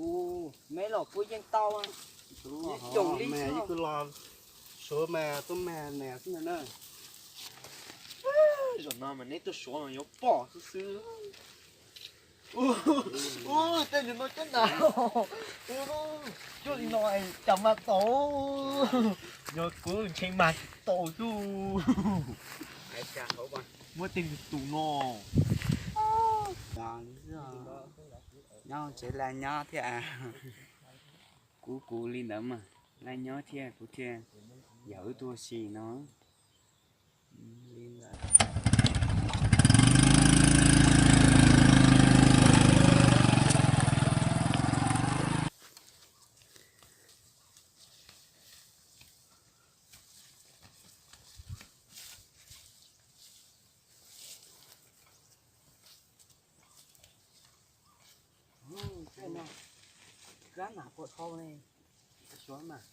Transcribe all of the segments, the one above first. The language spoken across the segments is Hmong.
Tus me los puab yeej tau, ib coom li xwb. Los suav mas tuaj mag nas xwb ntag na. Zaum no mas neb tuaj suav mas yuav pom xwb xwb. Tej ntawm no cov nas, cuab li no cas mas tau. Yog kuv ntshe mag tsis tau xwb. Muab tej tus no. Nyob tsev laj nyob thiab. Kuv kuv li ntawd mas laj nyob thiab kuv thiaj yawm wb tuaj si no. Tej no kab nam puas dhau ne? Suav mas,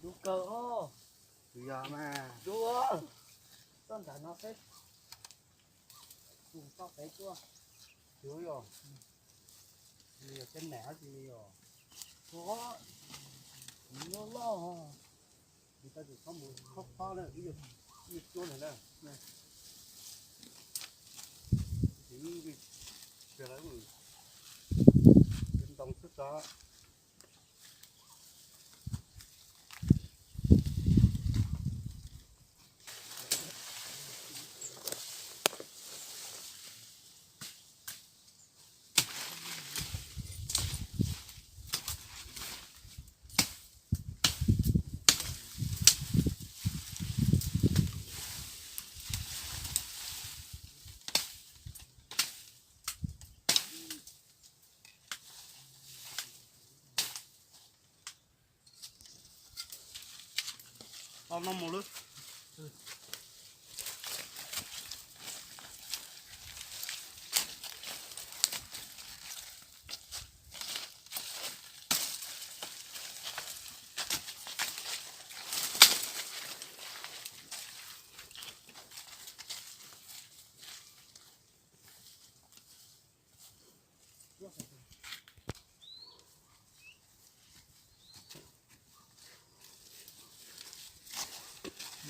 du kawg os. Yog mas, du, txoj ntawm no peb tus tau peb tuaj. Yog, yog tej nam dab tsi li os. Loj loj. Mus tau tus txhob mus khob khob na, ib yam cuab ntawd na. Ib, ntoo txhob tso. Tau no mus lawm.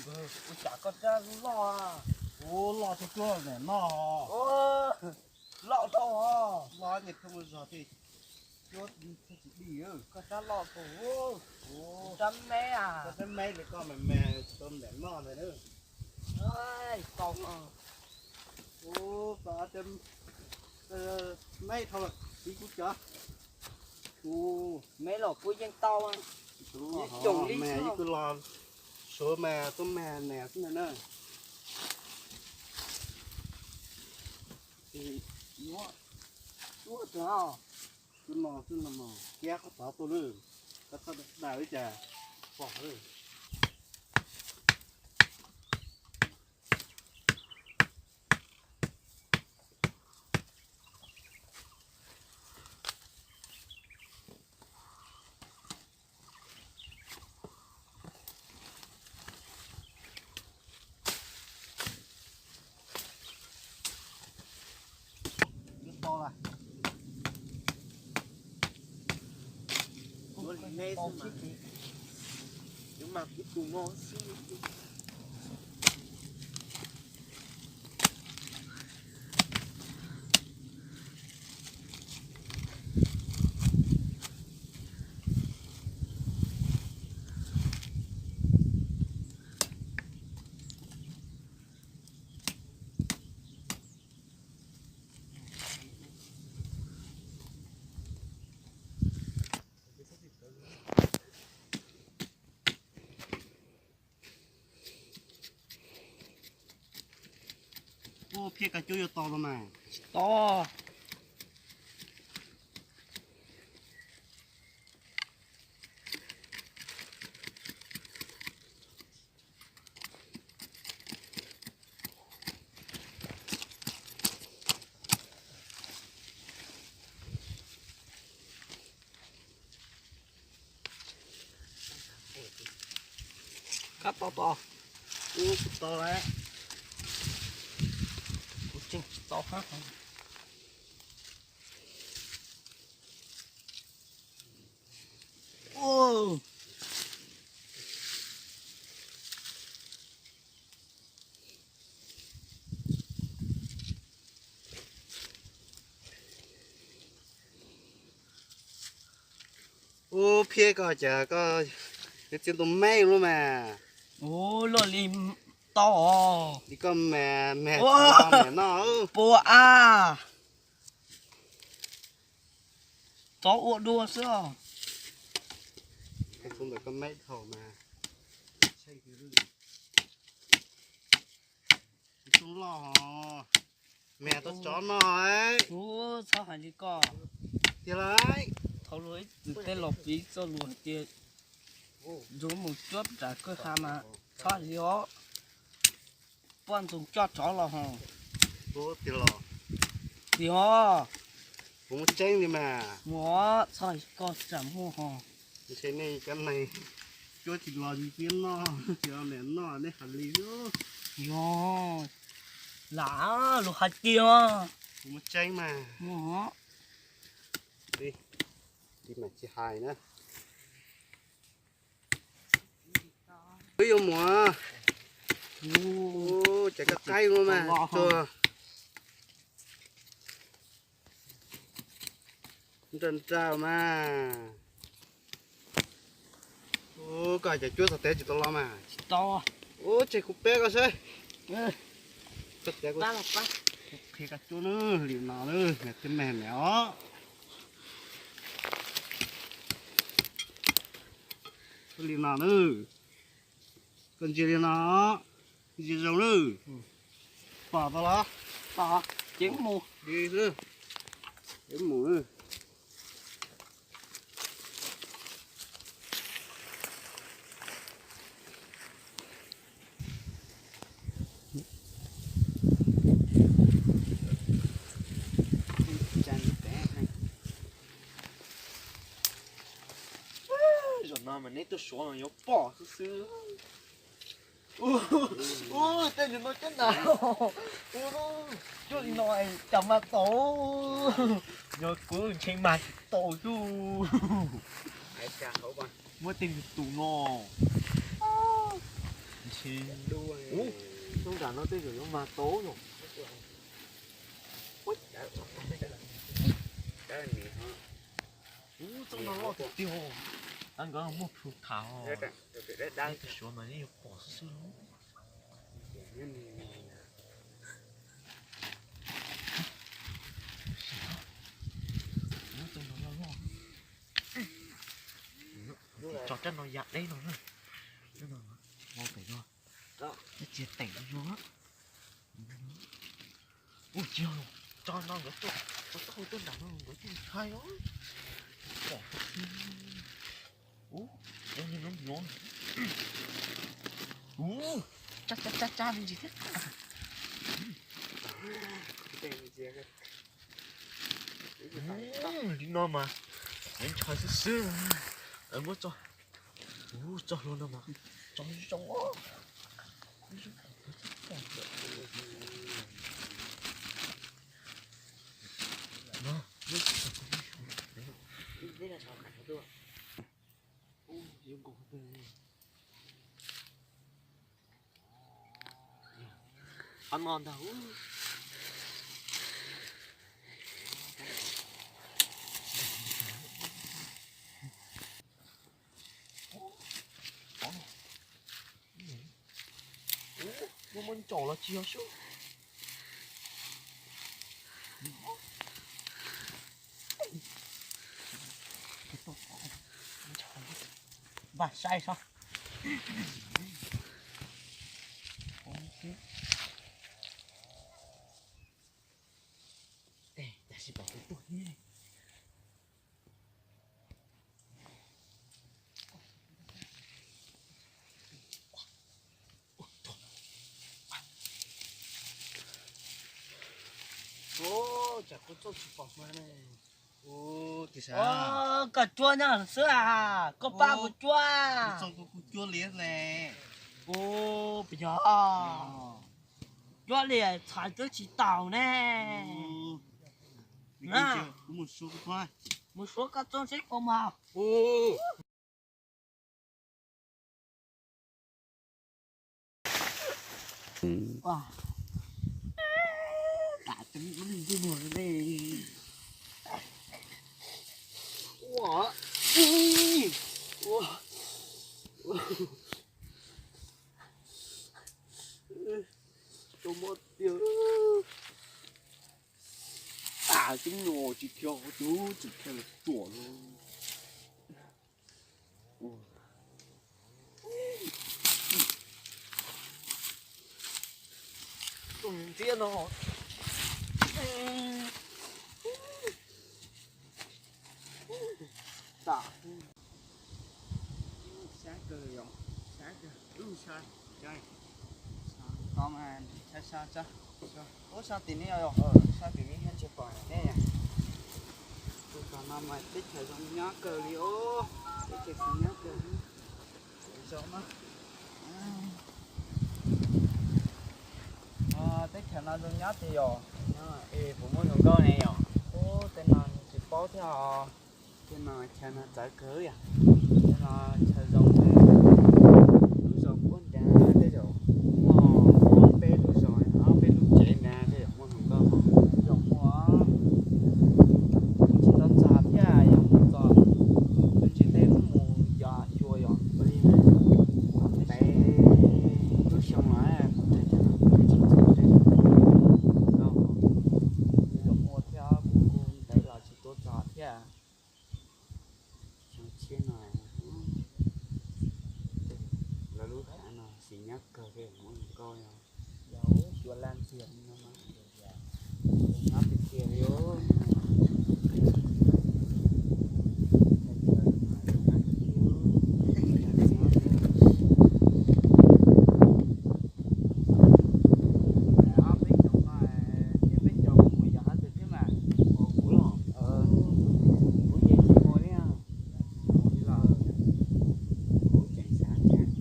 Ua cas koj rab loj, ua loj tsuag tsuag ntawm no. Loj dhau os. Loj ces koj mus zog thiaj cuab thiaj tsis dim. Koj rab loj kawg. Rab meb a? Koj rab meb li koj mas mas tau ntawm no ntag na. Tau. Ua, meb dhau, tiv kuv cov. Tus me los puab yeej tau, ib coom li xwb. Tus los suav mas tuaj mag nas xwb ntag na. Tus no xwb no mas kiab qhov tod tuaj lawm, koj txhob daws li cas pom lawm. Tus mas kuv tus no xwb. Ua phiaj koj cuab yuav tau los mas. Tsis tau. Kab tau tau. Ub, kuv tau lawm. Kuv tseem tsis tau hab. Ua, ub, phiab koj cas koj txiv tus me lub mas. Ub, luaj li tau os. Li koj mas, mas Ua, mas noj. Pua a. Tov ua dua xwb os. Tus ntawm koj me dhau mas. Tus loj, mas tau tsov no. Ub, txhob hais li koj. Tiag lauj. Thaum luag ib txwm tej laus piv txoj lus hais tias yuav mus cuab nram kwj ha mas txhob hais li os. Poj ntxoog coj tsov los ho. Ub, tiag los. Tiag os. Kuv muaj tseeb li mas. Mus os, txhob hais li koj tsam muaj ho. Ntshe nej cov neeg cuab tsis los tsis pib noj, tsis los niam noj nej hais li. Yog, lam luag hais tiag. Kuv muaj tseeb mas. Mus os. Li, li mas tsis hais na. Wb yuav mus. Ub, cas koj qaib ua mas tuag nrag nrag mas. Ub, koj cas cuab txog teb tsis tau los mas. Tsis tau. Ub, tseg kuv peb koj saib. Koj teb kuv qhia koj cuab na, li no na, niam thiab me niam os. Li no na. Koj ntsia li no, ntsia zoo lawm. Pom tau los? Pom, ces mus. Li xwb. Ces mus. Zaum no mas neb tuaj suav mas yuav pom xwb xwb. Ub, tej ntawm no cab nas. Ub, cuab li no cas mas tau. Yog kuv ntshe mas tsis tau xwb. Muab tej tus no. Ub, tsob nram no tej zaum yuav mas tau no. Ub, tsob no loj tiag tiag. Tab nkawd muaj plhu tham os. Suav mas yeej yuav pom xwb xwb. Ub, tsob no loj loj. Tso rab no ya deb no na. Rab no, pem no. Txiav teem no. Ua ciav, tso no nkawd tuaj, tso taub hau tuaj nram no nkawd tuaj ntshai os. Pom. Ub, ua li no no. Ub, tsab tsab tsab tsab me ntsis thiab. Ub, li no mas, ntshai xwb xwb. Muab tso. Ub, tso hlo no mas, tso zoo. Qhov no ntag. Ub, muaj muaj ntsaum los tsis yog sub. Npaj saib saib. Tab sis pom kuv tuag thiab. Ub, tsam kuv txoj tsis pom hma ne. Ub, koj cuab nyob xwb a, koj pab kuv cuab. Kuv txoj kuv kuj cuab li ne. Ub, puas yog? Cuab li txhais twb tsis taus ne. Mus suav koj txoj seb puas mag. Ub. Ua, tas tseeb ua li ntsuj muag li. Ua, ua, ua, tau mob tiag. Tas tseeb no tsis khiav qhov twg tsis khiav los tsuam no. Tus ntxiab no. Tas. Sab kawg yom, sab kawg, lub sab, sab, sab tim no yom, sab tim no thiab ntshe pom nej. Tus tom no mas teb chaws zoo nyob kawg li os, teb chaws zoo nyob kawg li. Zoo na. Teb chaws no zoo nyob tiag yom. Es puas muaj hluas nkauj ne yom? Ub, tej no tsis paub thiab os. Tej no chaw no txawv kawg yom. Tej no chaw zoo, lub zos puag nrad tej zaum muaj ob peb lub zos, ob peb lub tsev nrad tej zaum muaj hluas nkauj. Tej zaum muaj, kuv tsis tau txog thiab, yog mus txog, kuv tsis tej lub mus yos xyuas yom. Ua li na, ntev lub xyoo los kuv tsis txog tej zaum muaj thiab, kuv kuj ntev los tsis tau txog thiab. Xyoo tshiab no lawv lub hav no xis nyob kawg thiab, muaj hluas nkauj yog, yog xyuas laj ntxiag no mas nyob tiag tiag li os. Ob peb xyoos no, thiab peb xyoos mus yos qhov twg thiab mas? Kuv los, kuv ces tsis mus li, mus li los, kuv tseem xav tias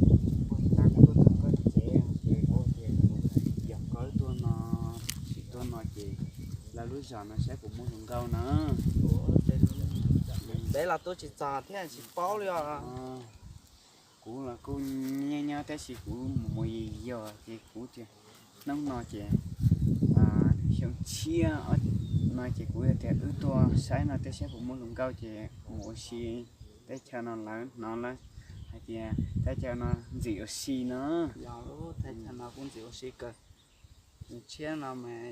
puag ta kuv tuaj txog koj tsev ces kuv tias yog koj tuaj no, tsis tuaj no ces lawv lub zos no saib puas muaj hluas nkauj na. Ntev los tuaj tsis txog thiab tsis paub li os. Kuv los kuj nyob nyob tab sis kuv mus mus yos yos ces kuv tias hnub no ces xyoo tshiab no ces kuv tias wb tuaj saib no tej saib puas muaj hluas nkauj ces mus ua si teb chaws no lawv hnov lawv hais tias teb chaws no ntxim ua si no. Yog, teb chaws no kuj ntxim ua si kawg. Xyoo tshiab no mas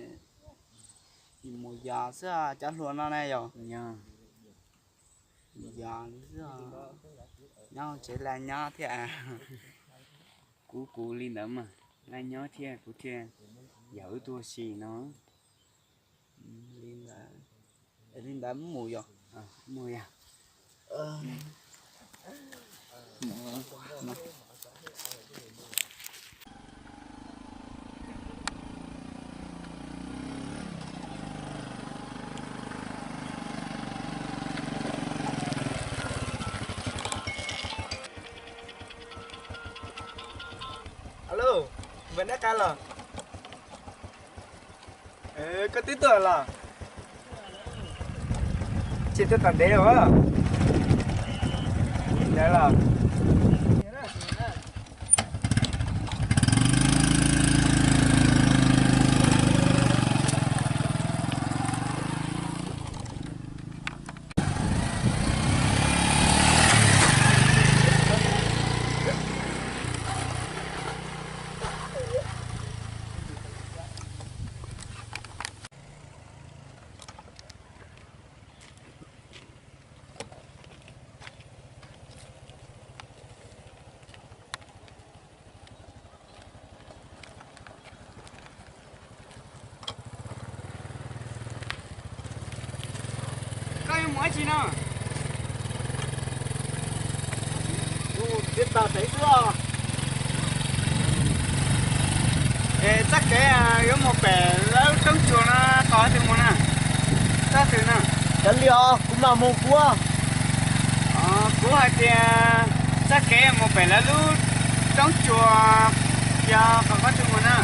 mus yos xwb, cov hluas no na yog. Yog, nyob tsev laj nyob thiab. Kuv kuv li ntawd mas laj nyob thiab kuv thiaj yog wb tuaj si no. Li ntawd, li ntawd mus yog, mus yog. Alo, npawg neb qab los? Koj twb tuaj los? Tsis tuaj tom ntev os. Ntawd los. Koj yuav mus dab tsi no? Mus txiav taws xwb os. Es txoj kev yuav mus pem lawv roob tsuas no tau qhov twg mus na? Txoj twg na? Cov lios kuv mam mus kuv. Kuv hais tias txoj kev mus pem lawv lub roob tsuas yog qhov qhov twg mus na?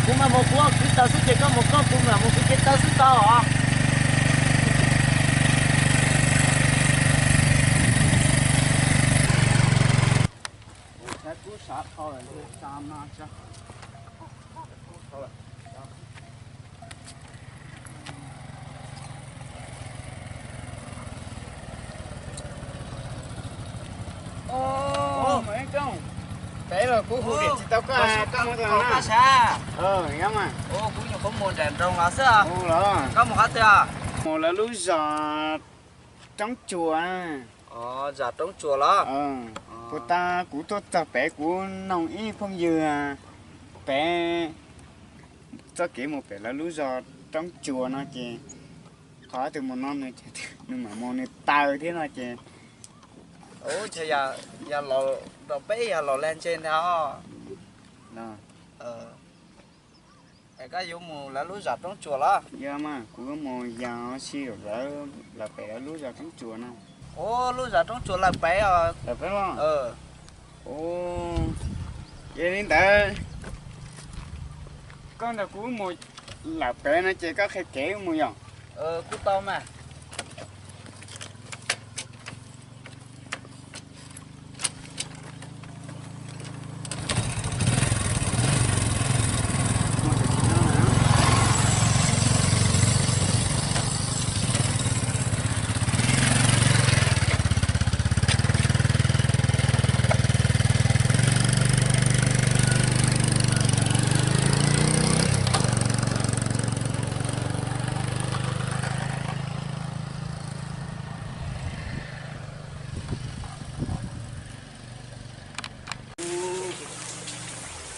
Kuv mam mus kuv kwv taws xwb ces koj mus koj, kuv mam mus kuv kwv taws xwb tau os. Saib kub sav dhau lawm, xa no tso. Peb los kuv hu niam tsis tau koj, koj mus tau na. Kuv nyuam qhuav mus nram nroog los xwb. Koj mus qhov twg? Mus lawv lub zos Roob Tsuas. Zos Roob Tsuas los? Puas tas kuv tuaj txog pem kuv noog ib phooj ywg pem, txoj kev mus pem lawv lub zos Roob Tsuas no ces qhov twg mus no nws mam mus nws taw thiab no ces. Yog los rau peb yog los lag ntseg ntag. Koj yuav mus lawv lub zos Roob Tsuas los? Yog mas kuv yuav mus yos si lawv, lawv pem lawv lub zos Roob Tsuas no. Ua lub zos Roob Tsuas lawv pem os. Lawv pem los? Ua, yog li ntawd koj nrog kuv mus lawm pem no ces koj qhia kev mus yom? Kuj tau mas.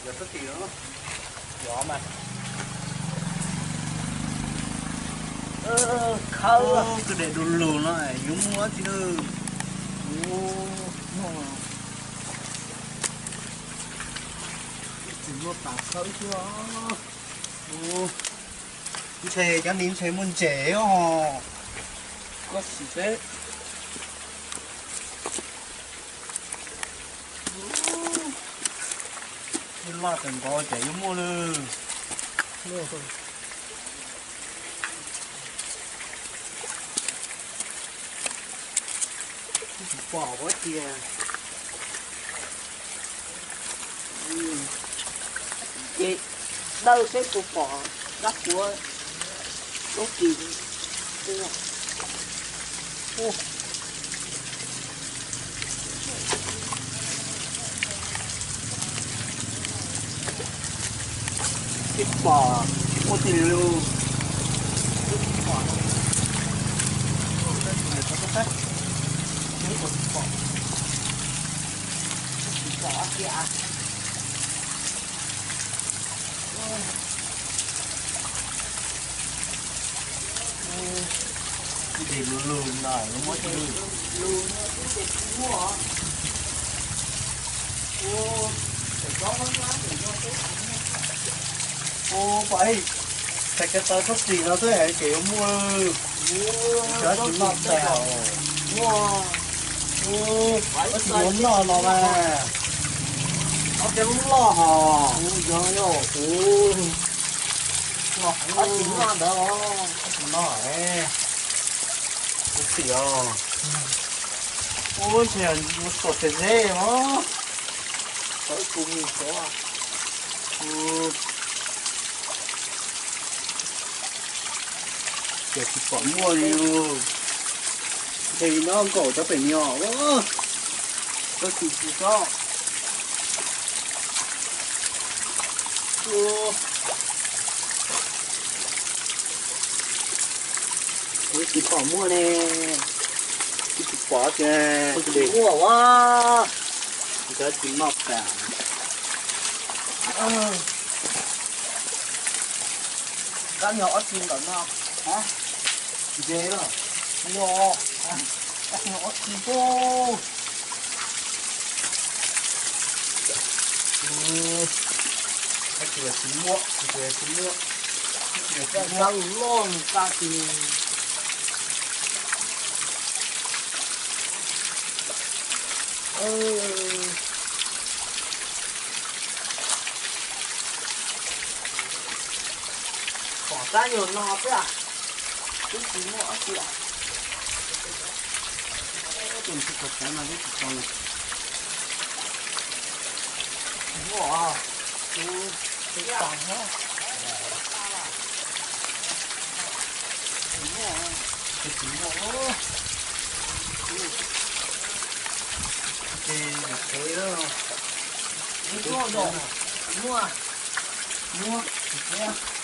Yog txhob tim no. Yog mas. Khawb kwj deg du lug no yuav muaj tsi na. Tsis muaj tas khawb xwb. Ntshe cov ni ntshe muaj ntses os. Koj sim seb. Loj kawg nkaus ces yuav muaj lawm. Tsis pom ua tiag. Ces dawb peb puas pom rab puav lub kis. Tsis pom, muaj tiag li. Tsis pom. Tsis pom, tsis pom tiag. Kwj deg lug lug no yuav muaj tsi. Ua, pom ib, txhais ko taw txhob txwm no xwb ces yuav muaj. Ua, tsis muaj noj no mas. Ob cov lub loj hos. Ob tsis noj ntawd os. Tsis noj, txhob txwm os. Ua, tsis yog yuav xuas txhais zeb os. Tau ib tug mus xyov. Ces tsis pom muaj li. Ntshe li no nkaum cov pem ni os. Txhob txwm tsis txhob. Tsis pom muaj ne. Tsis pom tias muaj ua. Cov tsis noj tas. Kab nyuag ob txi ntawm no. Ntses los? Yog, kab nyuag ob txi xwb. Tsis muaj, tsis muaj. Loj nws tag tis. Pom kab nyuag no xwb, twb tsis muaj dab tsi. Tus tsis tau pom no twb tsis tau. Tsis muaj os. Tsis tau. Ces tsis muaj, ces tsis muaj, muaj, muaj tsis muaj.